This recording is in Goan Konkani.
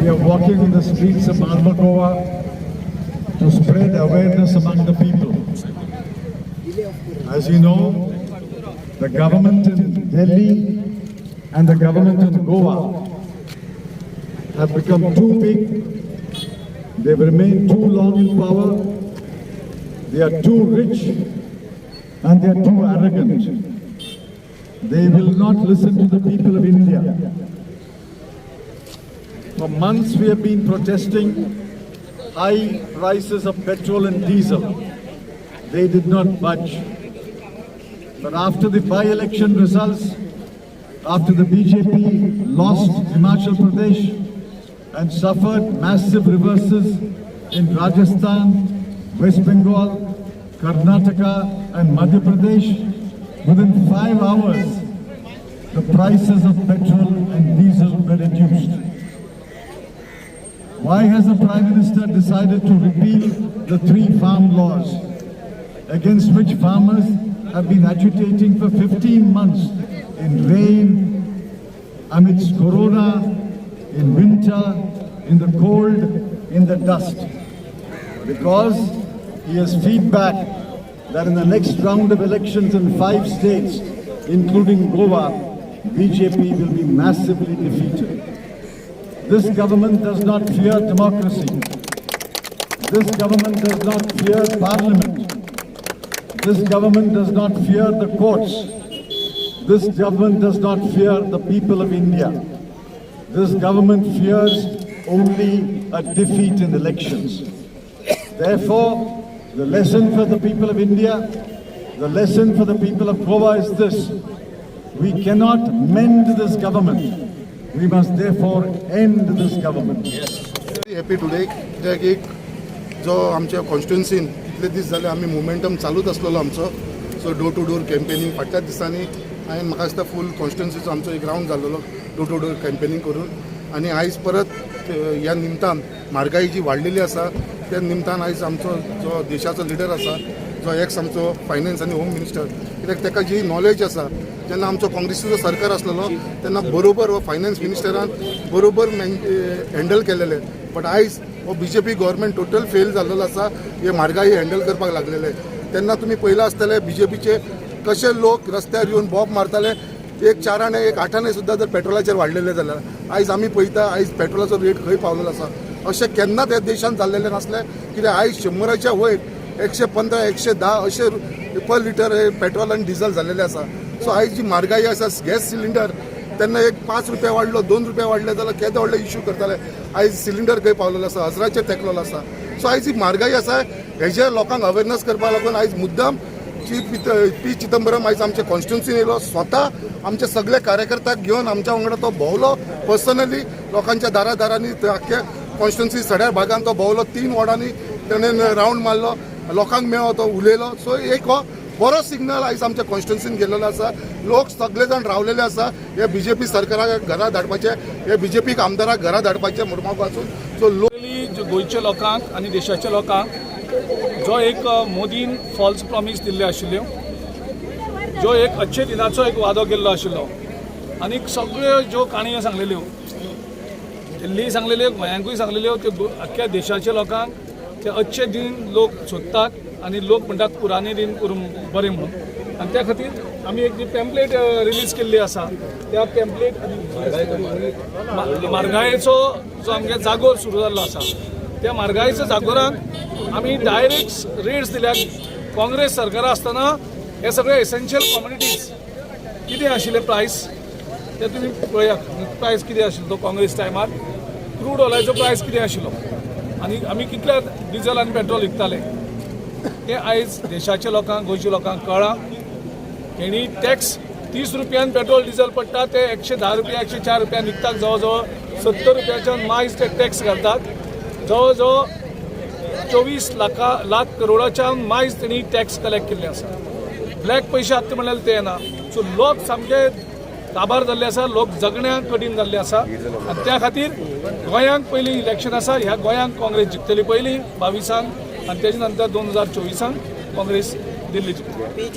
We are walking on the streets of Marmagoa to spread awareness among the people. As you know, the government in Delhi and the government in Goa have become too big. They've remained too long in power. They are too rich and they are too arrogant. They will not listen to the people of India. For months we have been protesting high prices of petrol and diesel. They did not budge. But after the by-election results, after the BJP lost Himachal Pradesh and suffered massive reverses in Rajasthan, West Bengal, Karnataka and Madhya Pradesh, within 5 hours, the prices of petrol and diesel were reduced. Why has the Prime Minister decided to repeal the three farm laws against which farmers have been agitating for 15 months in rain, amidst corona, in winter, in the cold, in the dust? Because he has feedback that in the next round of elections in five states, including Goa, BJP will be massively defeated. This government does not fear democracy. This government does not fear parliament. This government does not fear the courts. This government does not fear the people of India. This government fears only a defeat in elections. Therefore, the lesson for the people of India, the lesson for the people of Goa is this: we cannot mend this government. We must therefore end this government. Happy today, कित्याक एक जो आमच्या कॉन्स्टिट्युन्सीन कितले दीस जाले आमी मोमेंटम चालूच आसलेलो आमचो. So door to door campaigning फाटल्या दिसांनी हांवें, म्हाका दिसता, फूल कॉन्स्टिट्युन्सीचो आमचो एक रावंड जाल्लो डोर टू डोर कॅम्पेनींग करून. आनी आयज परत ह्या निमतान, म्हारगाई जी वाडलेली आसा त्या निमतान, आयज आमचो जो देशाचो लिडर आसा, जो एक्स आमचो फायनान्स आनी होम मिनिस्टर, कित्याक ताका जी नॉलेज आसा, जेन्ना आमचो काँग्रेसीचो सरकार आसलेलो तेन्ना बरोबर हो फायनान्स मिनिस्टरान बरोबर हँडल केलेले. बट आयज हो बीजेपी गव्हर्मेंट टोटल फेल जाल्लेलो आसा, हे म्हारगाई हँडल करपाक लागलेले. तेन्ना तुमी पळयलां आसतलें, बीजेपीचे कशे लोक रस्त्यार येवन बॉम्ब मारताले. एक 4 आणे, एक 8 आणे सुद्दां जर पेट्रोलाचेर वाडलेले जाल्यार, आयज आमी पळयता, आयज पेट्रोलाचो रेट खंय पावलेलो आसा. अशें केन्नाच ह्या देशांत जाल्लेलें नासलें, कित्याक आयज 100च्या वयर, 115, 110 अशे पर लिटर हे पेट्रोल आनी डिझल जाल्लेलें आसा. सो आयज जी म्हारगाई आसा, गॅस सिलिंडर तेन्ना एक 5 रुपया वाडलो, 2 रुपया वाडले जाल्यार केदो व्हडलो इश्यू करताले. आयज सिलिंडर खंय पावलेलो आसा, हजराचेर तेकलेलो आसा. सो आयज जी म्हारगाई आसा, हेजेर लोकांक अवेरनस करपाक लागून आयज मुद्दाम चीफ पी चिदंबरम आयज आमच्या कॉन्स्टिट्युन्सीन येयलो. स्वता आमचे सगळे कार्यकर्त्याक घेवन आमच्या वांगडा तो भोंवलो पर्सनली. लोकांच्या दारा दारांनी, आख्ख्या कॉन्स्टिट्युन्सी सगळ्या भागान तो भोंवलो. तीन वॉर्डांनी तेणें रावंड मारलो, लोकांक मेळ्ळो, तो उलयलो. सो एक हो बरो सिग्नल आयज आमच्या कॉन्स्टिट्युन्सीन गेलेलो आसा. लोक सगळे जाण रावलेले आसा हे बीजेपी सरकाराक घरा धाडपाचे, हे बीजेपीक आमदाराक घरा धाडपाचे मुरमाक पासून. सो लोक पयलीं गोंयच्या लोकांक आनी देशाच्या लोकांक जो एक मोदीन फॉल्स प्रॉमीस दिल्ल्यो आशिल्ल्यो, जो एक अच्छे दिनाचो एक वादो केल्लो आशिल्लो आनी सगळ्यो ज्यो काणयो सांगलेल्यो, दिल्ली सांगलेल्यो, गोंयांकूय सांगलेल्यो, त्यो आख्ख्या देशाच्या लोकांक ते अच्छे दिन लोक सोदतात आनी लोक म्हणटात पुराने दिन करून बरें म्हणून. आनी त्या खातीर आमी एक जी पॅम्पलेट रिलीज केल्ली आसा, त्या पॅम्पलेट म्हारगायेचो जो आमगे जागोर सुरू जाल्लो आसा, त्या म्हारगायेच्या जागोराक आमी डायरेक्ट रेट्स दिल्यात. काँग्रेस सरकारा आसतना हे सगळे एसेन्शियल कॉमोडिटीज कितें आशिल्ले प्रायस ते तुमी पळयात. प्रायस कितें आशिल्लो तो काँग्रेस टायमार? क्रूड ऑयलाचो प्रायस कितें आशिल्लो आनी आमी कितले डिझल आनी पेट्रोल विकताले, ते आयज देशाच्या लोकांक, गोंयच्या लोकांक कळ्ळां. हेणी टॅक्स 30 रुपयान पेट्रोल डिझल पडटा, ते 110 रुपया, 104 रुपयान विकतात. जवळ जवळ 70 रुपयाच्यान मायज ते टॅक्स घालतात. जवळ जवळ 24 लाख करोडाच्या मायज तेणी टॅक्स कलेक्ट केल्ले आसा. ब्लॅक पयशे आत्तां म्हणल्यार ते येना. सो लोक सामके काबार जाल्ले आसा, लोक जगण्याक कठीण जाल्ले आसा. आनी त्या खातीर गोंयांक पयलीं इलेक्शन आसा. ह्या गोंयांक काँग्रेस जिखतली पयलीं 22 आनी तेजे नंतर 2024 काँग्रेस दिल्ली जिखतली.